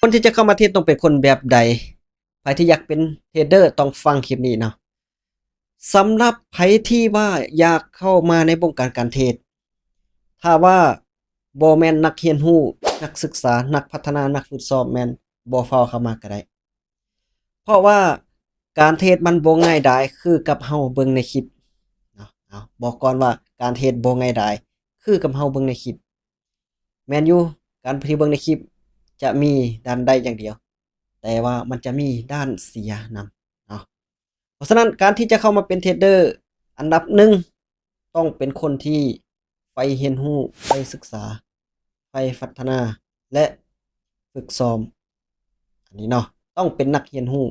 ຄົນທີ່ຈະເຂົ້າມາເທຣດຕ້ອງເປັນຄົນແບບໃດ? ໃຜທີ່ຢາກເປັນເທຣດເດີຕ້ອງຟັງຄລິບນີ້ເນາະ. ສຳລັບໃຜທີ່ວ່າຢາກເຂົ້າມາໃນວົງການການເທຣດ ຖ້າວ່າບໍ່ແມ່ນນັກຮຽນຮູ້, ນັກສຶກສາ, ນັກພັດທະນາ, ນັກຝຶກຊ້ອມ ແມ່ນບໍ່ຟ້າວເຂົ້າມາກໍໄດ້. ເພາະວ່າການເທຣດມັນບໍ່ງ່າຍດາຍຄືກັບເຮົາເບິ່ງໃນຄລິບເນາະ. ເອົາ ບອກກ່ອນວ່າການເທຣດບໍ່ງ່າຍດາຍຄືກັບເຮົາເບິ່ງໃນຄລິບ. ແມ່ນຢູ່ ການທີ່ເບິ່ງໃນຄລິບຈະມີດ້ານໄດ້ຢ່າງດຽວ, ແຕ່ວ່າມັນຈະມີດ້ານເສຍນຳເນາະ. ເພາະສະນັ້ນ ການທີ່ຈະເຂົ້າມາເປັນເທຣດເດີ ອັນດັບໜຶ່ງ ຕ້ອງເປັນຄົນທີ່ໃຝ່ຮຽນຮູ້, ໃຝ່ສຶກສາ, ໃຝ່ພັດທະນາ ແລະ ຝຶກຊ້ອມ. ອັນນີ້ເນາະ ຕ້ອງເປັນນັກຮຽນຮູ້.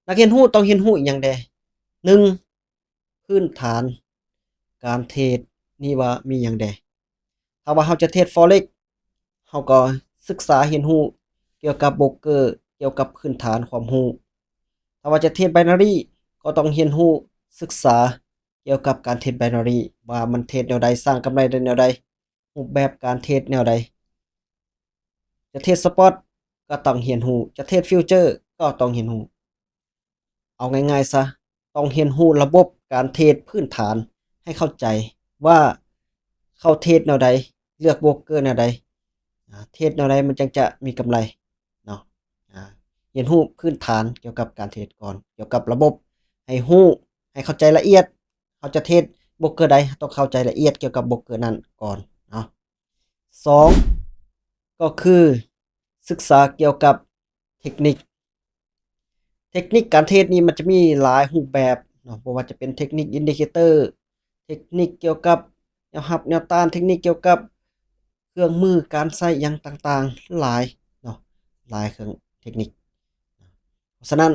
ນັກຮຽນຮູ້ຕ້ອງຮຽນຮູ້ອີ່ຫຍັງແດ່? ໜຶ່ງ ພື້ນຖານການເທຣດນີ້ວ່າມີຫຍັງແດ່? ຖ້າວ່າເຮົາຈະເທຣດ Forex ເຮົາກໍສຶກສາຮຽນຮູ້ກ່ຽວກັບໂບຣກເກີ, ກ່ຽວກັບພື້ນຖານຄວາມຮູ້. ຖ້າວ່າຈະເທຣດ Binary ກໍຕ້ອງຮຽນຮູ້ສຶກສາກ່ຽວກັບການເທຣດ Binary ວ່າມັນເທຣດແນວໃດ, ສ້າງກຳໄລໄດ້ແນວໃດ, ຮູບແບບການເທຣດແນວໃດ. ຈະເທຣດ Spot ກໍຕ້ອງຮຽນຮູ້, ຈະເທຣດ Future ກໍຕ້ອງຮຽນຮູ້. ເອົາງ່າຍໆຊະ ຕ້ອງຮຽນຮູ້ລະບົບການເທຣດພື້ນຖານໃຫ້ເຂົ້າໃຈວ່າເຂົາເທຣດແນວໃດ, ເລືອກໂບຣກເກີແນວໃດ, ອາ ເທຣດແນວໃດມັນຈັ່ງຈະມີກຳໄລເນາະ. ອາ ຮຽນຮູ້ພື້ນຖານກ່ຽວກັບການເທຣດກ່ອນ, ກ່ຽວກັບລະບົບ ໃຫ້ຮູ້, ໃຫ້ເຂົ້າໃຈລະອຽດ. ເຮົາຈະເທຣດໂບຣກເກີໃດ ເຮົາຕ້ອງເຂົ້າໃຈລະອຽດກ່ຽວກັບໂບຣກເກີນັ້ນກ່ອນເນາະ. ສອງ ກໍຄືສຶກສາກ່ຽວກັບເທັກນິກ. ເທັກນິກການເທຣດນີ້ມັນຈະມີຫຼາຍຮູບແບບເນາະ, ບໍ່ວ່າຈະເປັນເທັກນິກອິນດິເຄເຕີ, ເທັກນິກກ່ຽວກັບແນວຮັບແນວຕ້ານ, ເທັກນິກກ່ຽວກັບເຄື່ອງມືການໃຊ້ຫຍັງຕ່າງໆ ຫຼາຍເນາະ, ຫຼາຍເຄື່ອງເທັກນິກ. ເພາະສະນັ້ນ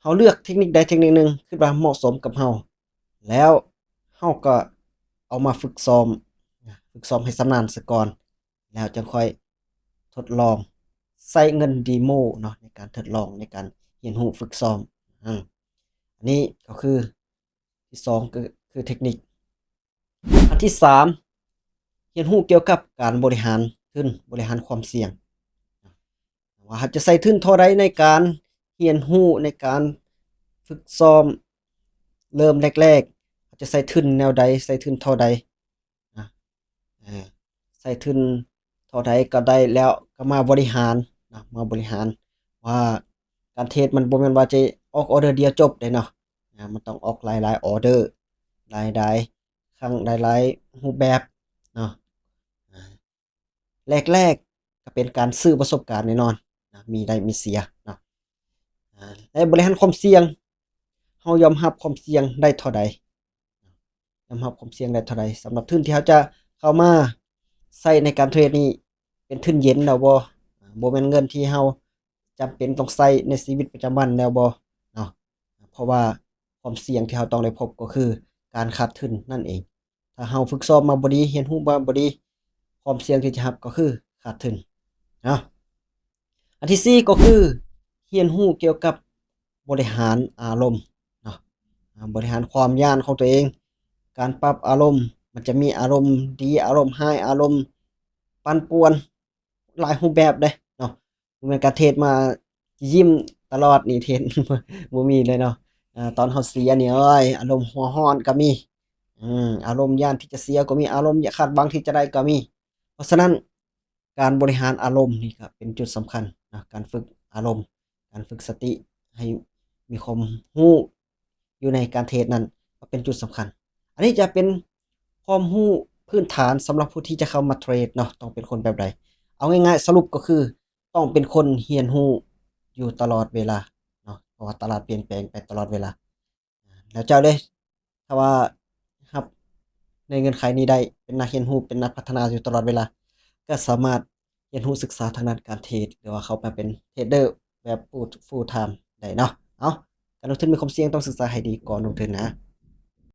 ເຮົາເລືອກເທັກນິກໃດເທັກນິກໜຶ່ງ ຄິດວ່າເໝາະສົມກັບເຮົາ ແລ້ວເຮົາກໍເອົາມາຝຶກຊ້ອມ, ຝຶກຊ້ອມໃຫ້ຊຳນານຊະກ່ອນ ແລ້ວຈັ່ງຄ່ອຍທົດລອງໃຊ້ເງິນເດໂມເນາະ ໃນການທົດລອງ ໃນການຮຽນຮູ້ຝຶກຊ້ອມ. ອາ ອັນນີ້ກໍຄື ທີສອງ ກໍຄືເທັກນິກ. ອັນທີສາມ ຮຽນຮູ້ກ່ຽວກັບການບໍລິຫານທຶນ, ບໍລິຫານຄວາມສ່ຽງ ວ່າເຮົາຈະໃສ່ທຶນເທົ່າໃດໃນການຮຽນຮູ້, ໃນການຝຶກຊ້ອມ. ເລີ່ມແລກໆ ເຮົາຈະໃສ່ທຶນແນວໃດ, ໃສ່ທຶນເທົ່າໃດ? ນະ ເອີ ໃສ່ທຶນເທົ່າໃດກໍໄດ້ ແລ້ວກໍມາບໍລິຫານນະ, ມາບໍລິຫານວ່າການເທຣດມັນບໍ່ແມ່ນວ່າຈະອອກອໍເດີດຽວຈົບເດ້ເນາະ, ນະ ມັນຕ້ອງອອກຫຼາຍໆອໍເດີ, ຫຼາຍໆຄັ້ງ, ຫຼາຍໆຮູບແບບເນາະ. ອາ ແລກໆກໍເປັນການຊື້ປະສົບການແນ່ນອນນະ, ມີໄດ້ມີເສຍເນາະ. ອາ ແລະ ບໍລິຫານຄວາມສ່ຽງ, ເຮົາຍອມຮັບຄວາມສ່ຽງໄດ້ເທົ່າໃດ? ຍອມຮັບຄວາມສ່ຽງໄດ້ເທົ່າໃດ? ສຳລັບທຶນທີ່ເຮົາຈະເຂົ້າມາໃຊ້ໃນການເທຣດນີ້ ເປັນທຶນເຢັນແລ້ວບໍ່? ບໍ່ແມ່ນເງິນທີ່ເຮົາຈຳເປັນຕ້ອງໃຊ້ໃນຊີວິດປະຈຳວັນແລ້ວບໍ່? ເນາະ, ເພາະວ່າຄວາມສ່ຽງທີ່ເຮົາຕ້ອງໄດ້ພົບກໍຄືການຂາດທຶນນັ້ນເອງ. ຖ້າເຮົາຝຶກຊ້ອມມາບໍ່ດີ, ຮຽນຮູ້ມາບໍ່ດີ, ຄວາມສ່ຽງທີ່ຈະຮັບກໍຄືຂາດທຶນເນາະ. ອັນທີສີ່ກໍຄືຮຽນຮູ້ກ່ຽວກັບບໍລິຫານອາລົມເນາະ, ອາ ບໍລິຫານຄວາມຢ້ານຂອງຕົວເອງ, ການປັບອາລົມ, ມັນຈະມີອາລົມດີ, ອາລົມຮ້າຍ, ອາລົມປັ່ນປ່ວນ, ຫຼາຍຮູບແບບເດ້ເນາະ. ບໍ່ແມ່ນການເທຣດມາຍິ້ມຕະຫຼອດນີ້ ເທຣດ ບໍ່ມີເລີຍເນາະ. ອາ ຕອນເຮົາເສຍນີ້ ໂອ້ຍ ອາລົມຫົວຮ້ອນກໍມີ, ອາລົມຢ້ານທີ່ຈະເສຍກໍມີ, ອາລົມຄາດຫວັງທີ່ຈະໄດ້ກໍມີ. ເພາະສະນັ້ນ ການບໍລິຫານອາລົມນີ້ກໍເປັນຈຸດສຳຄັນນະ, ການຝຶກອາລົມ, ການຝຶກສະຕິໃຫ້ມີຄວາມຮູ້ຢູ່ໃນການເທຣດນັ້ນກໍເປັນຈຸດສຳຄັນ. ອັນນີ້ຈະເປັນຄວາມຮູ້ພື້ນຖານສຳລັບຜູ້ທີ່ຈະເຂົ້າມາເທຣດເນາະ, ຕ້ອງເປັນຄົນແບບໃດ? ເອົາງ່າຍໆ ສະຫຼຸບກໍຄື ຕ້ອງເປັນຄົນຮຽນຮູ້ຢູ່ຕະຫຼອດເວລາເນາະ, ເພາະວ່າຕະຫຼາດປ່ຽນແປງໄປຕະຫຼອດເວລາ. ແລ້ວເຈົ້າເດ້ ຖ້າວ່າຮັບໃນເງື່ອນໄຂນີ້ໄດ້, ເປັນນັກຮຽນຮູ້, ເປັນນັກພັດທະນາຢູ່ຕະຫຼອດເວລາ, ກໍສາມາດຮຽນຮູ້ສຶກສາທາງດ້ານການເທຣດ ຫຼືວ່າເຂົ້າມາເປັນເທຣດເດີແບບ full full time ໄດ້ເນາະ. ເອົາ ການລົງທຶນມີຄວາມສ່ຽງ, ຕ້ອງສຶກສາໃຫ້ດີກ່ອນລົງທຶນນະ.